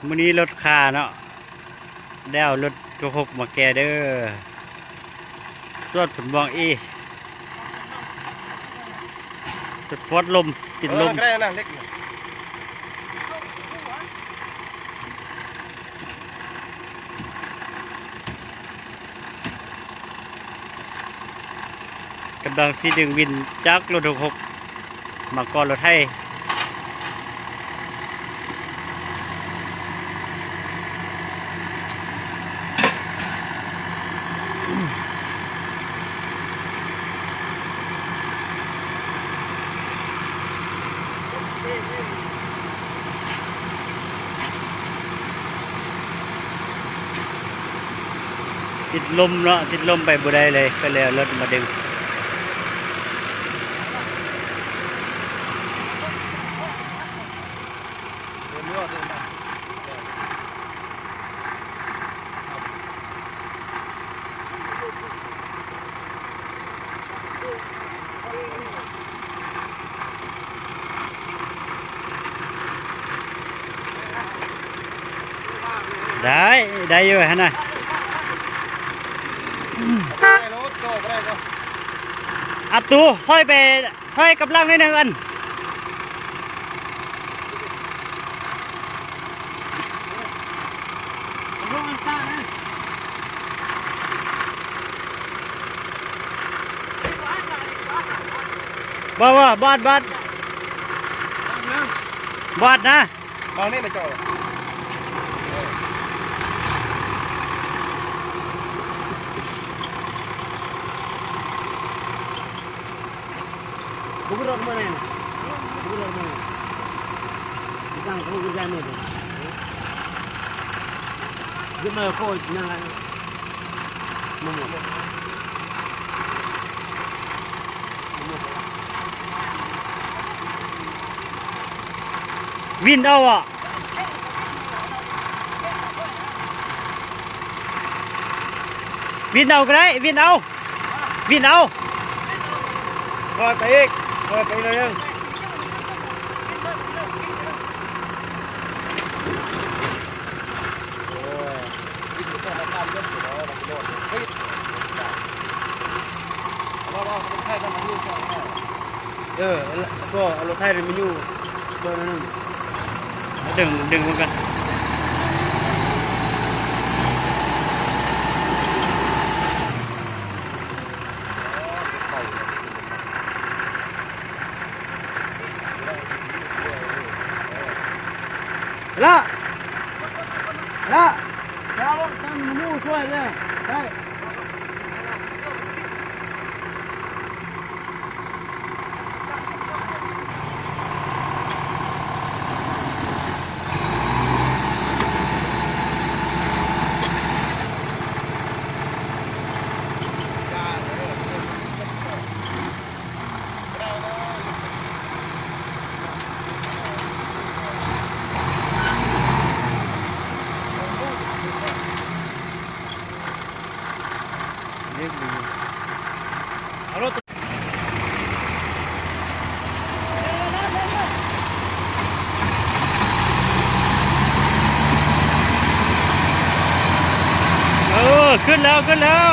ມື້ນີ້ລົດຄາເນາະ ແລ້ວລົດທຸກຫົກມາແກ່ເດີ ສວນຜົນມ່ວງອີ ຈົດປອດລົມ ຕິດລົມ. ກຳລັງຊິດຶງວິນຈາກລົດຫົກຫົກມາກ່ອນລົດໄຖ. ຕິດລົມເນາະ ຕິດລົມໄປບໍ່ໄດ້ເລີຍ ກໍເລີຍເອົາລົດມາດຶງ. ໄດ້ ໄດ້ຢູ່ຫັ້ນນະ ອັບຕູ ຖອຍໄປ ຖອຍກັບຫຼັງໜ້ອຍໜຶ່ງອັນ. ບໍ່ ບໍ່ ບາດ ບາດ ບາດນະ. ເອົານີ້ມາເຈາະ ວິນເອົາອະ ວິນເອົາກໍໄດ້ ວິນເອົາ ວິນເອົາ ຖອຍໄປອີກ ຖອຍໄປໜ້ອຍໜຶ່ງ. ເອີ ເອີ ກໍເອົາລົດໄຖນີ້ມາຢູ່ເບິ່ງໜ້ອຍໜຶ່ງ ດຶງ ດຶງມັນກັນ. ລະ ລະ ໄປເອົາລົດຄັນໝູ່ຊ່ວຍເດ້ ໄດ້. ເອີ ຂຶ້ນແລ້ວ ຂຶ້ນແລ້ວ.